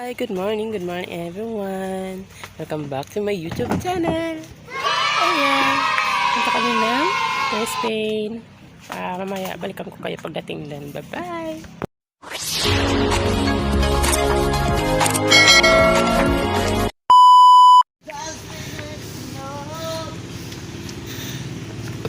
Hi, good morning everyone. Welcome back to my YouTube channel. Ayan, punta kami ng Spain. Ah, mamaya balikan ko kayo pagdating doon. Bye-bye!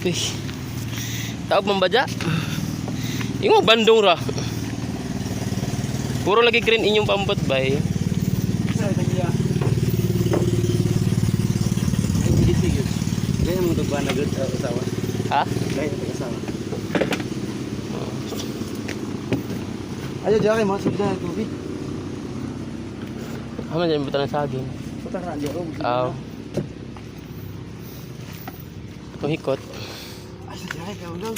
Okay. Taog man ba dya? Yung bandong ra. Puro lagi green inyong pambot bay. Gaya mo tugba na good asawa. Ha? Gaya mo asawa. Ayo jare mo sugda tubig. Hama dyan buta ng saging. Putang ra ko. Aw. Itong hikot. Asa jare ka ulang.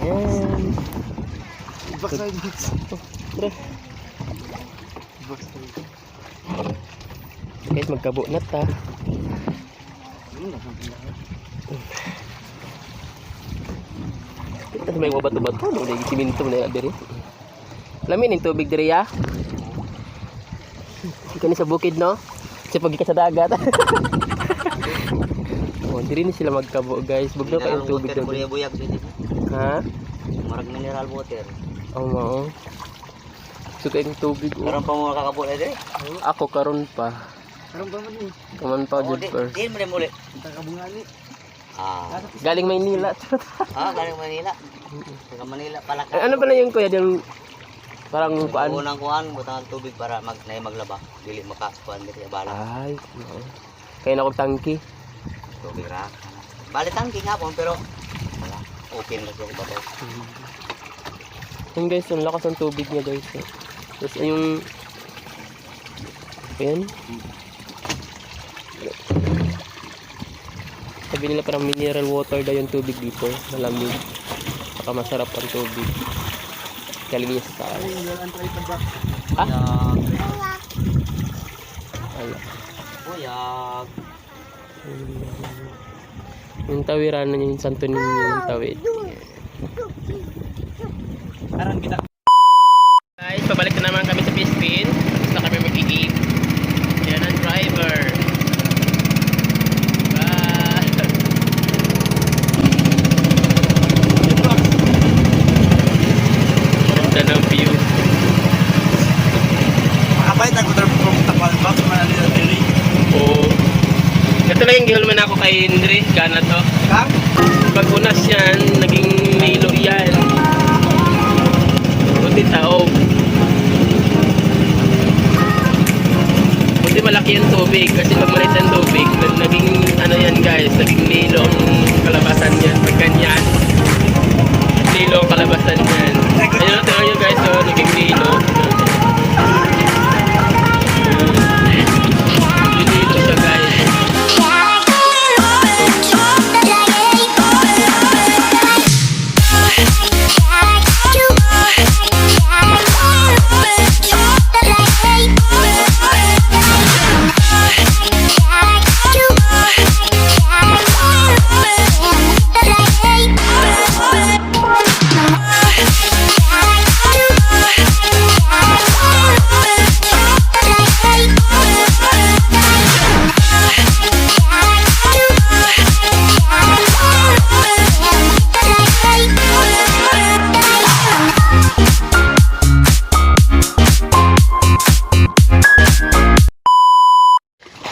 Ayan. Backside, backside. Tara. Backside. Guys, magkabo na ta. Kita sa may mga bato-bato, no? Dahil siminto na diri. Lamin yung tubig diri ya. Ikaw ni sa bukid, no? Kasi pag ka sa dagat. Oh, diri ni sila magkabo, guys. Bugnaw pa yung tubig daw. Diri. Buyag dito. Ha? Murag mineral water. Oo, mao. So kayong tubig, oh. Karon pa mo makakabot na dire. Ako karon pa. Karon pa man eh. Kaman pa jud Di first. di mo na muli. Kabungali. Ah. Galing Maynila. Ah, galing Manila. Taga Manila pala ka. Ay, ano pala yung kuya yung parang kuan? Unang kuan, butang ang tubig para mag nay maglaba. Dili maka kuan diri bala. Ay, oo. Kaya na akong tangki. Tubig ra. Bali tangki nga po pero wala. Okay na siya babaw. Yun guys, ang lakas ng tubig niya, guys. Eh. Tapos ay, yung ayan. Sabi nila parang mineral water daw yung tubig dito. Malamig. Saka masarap ang tubig. Galing niya sa taas. Ah? Buyag. Ala. Buyag. Yung tawiran na yung Santo Niño yung tawid. Aran kita. Guys, pabalik na naman kami sa Pispin. Tapos na kami mag-game. Yan ang driver. Bye! Ganda ng view. Makapait ang motor from Tapal Box, manali na diri. Oo. Ito lang yung gihulman ako kay Andre. Gana to. Kang? Pag unas yan, naging nilo yan. Buti taob. Buti malaki yung tubig kasi pag maliit ang tubig, naging ano yan guys, naging nilo ang kalabasan yan. Pag ganyan, nilo ang kalabasan yan. Ayun, tingnan nyo guys, oh, naging nilo. Nilo siya, guys.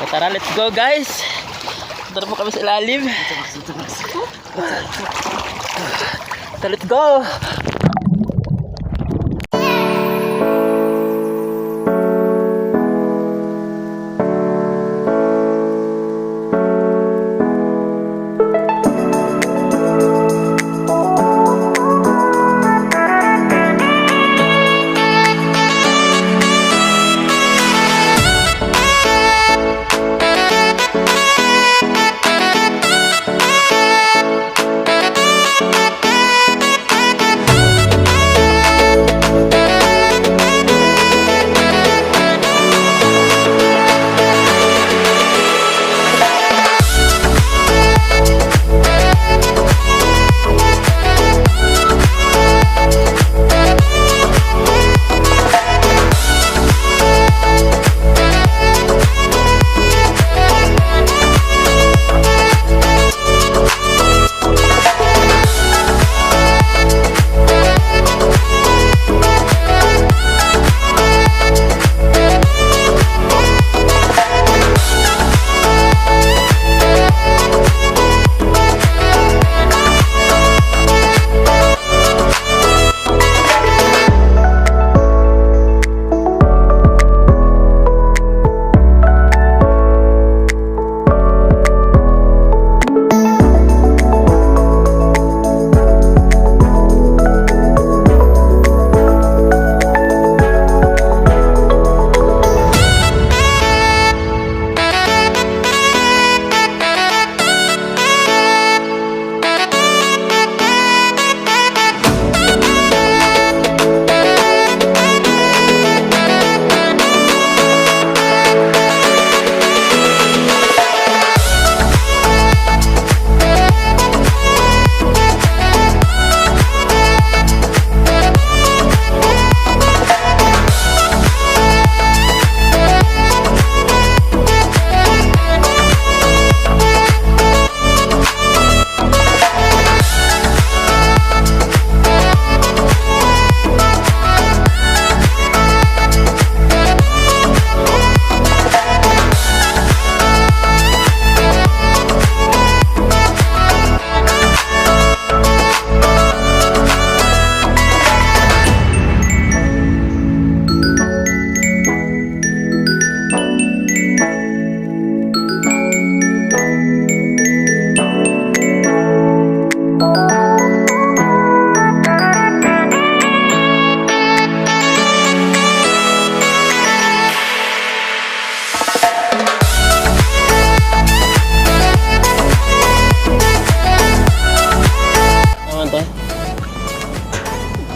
So, tara, let's go guys! Tara po kami sa ilalim. Tara, let's go!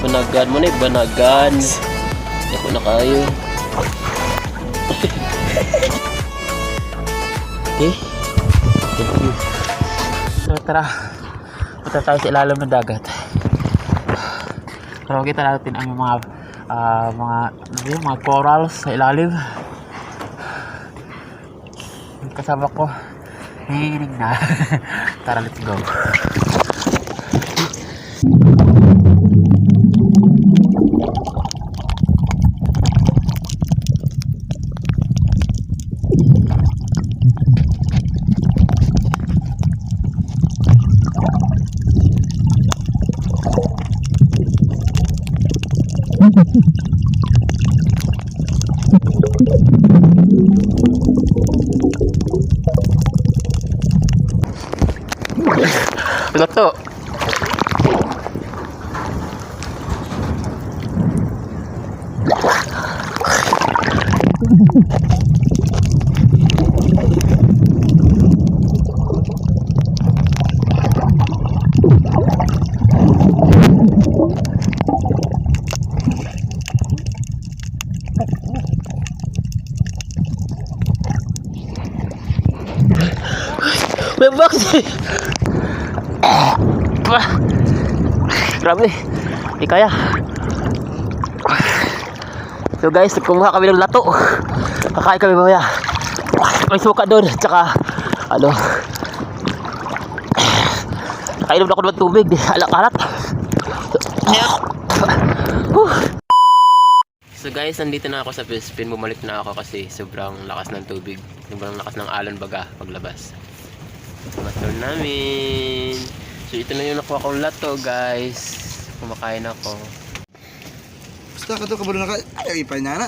Banagan mo na eh, banagan. Ako na kayo. Okay. Thank you. So tara, punta tayo sa ilalim ng dagat. Pero makita natin ang mga ano ba yun, mga corals sa ilalim. Yung kasama ko, nanginginig na. Tara, let's go. Luto. May box. Ah. Grabe. Di kaya. So guys, kumuha kami ng lato. Kakain kami mamaya. May suka doon. Tsaka, ano, nakainom na ako ng tubig. Alak-alak. So guys, nandito na ako sa Brisbane. Bumalik na ako kasi sobrang lakas ng tubig. Sobrang lakas ng alon baga paglabas. Motor namin. So ito na yung nakuha kong lato guys. Kumakain ako. Basta ka to kabalo na ka. Ayaw ipay na na.